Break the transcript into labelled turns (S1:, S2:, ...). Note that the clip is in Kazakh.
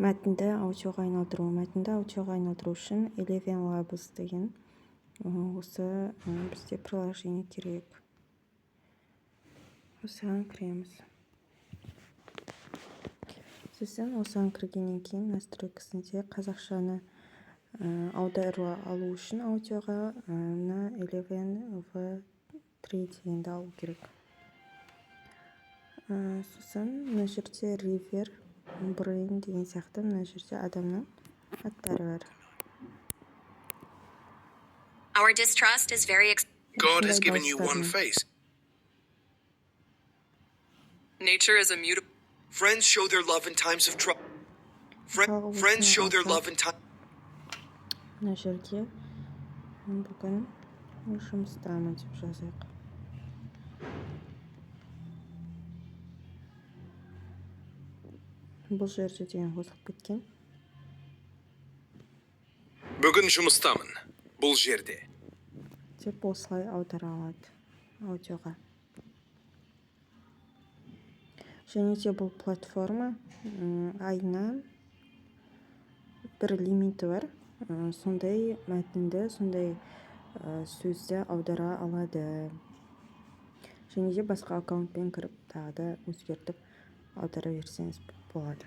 S1: Мәтінді аудиоға айналдыру. Мәтінді аудиоға айналдыру үшін Eleven Labs деген осы бізде приложение керек. Осыған кіреміз. Сосын осыған кіргеннен кейін настройкасінде қазақшаны аудара алу үшін аудиоға мына Eleven V3 дегенді алу керек. Сосын мына жерде River, Brain деген сияқты мына жерде адамның аттары бар.
S2: Our distrust is very
S3: God has
S1: Осындай
S3: given you one
S1: дауыстармен.
S3: Face.
S4: Nature is immutable.
S5: Friends show their love in times of trouble.
S1: Мысалға,
S5: Friends
S1: осыны
S5: show their
S1: алсақ,
S5: love in time.
S1: Мына жерге «Бүгін жұмыстамын» деп жазайық. «Бұл жерде» деген қосылып кеткен.
S3: Бүгін жұмыстамын. Бұл жерде.
S1: Деп осылай аудара алады аудиоға. Және де бұл платформа айына бір лимиті бар. Сондай мәтінді, сондай сөзді аудара алады. Және де басқа аккаунтпен кіріп, тағы да өзгертіп аудара берсеңіз болады.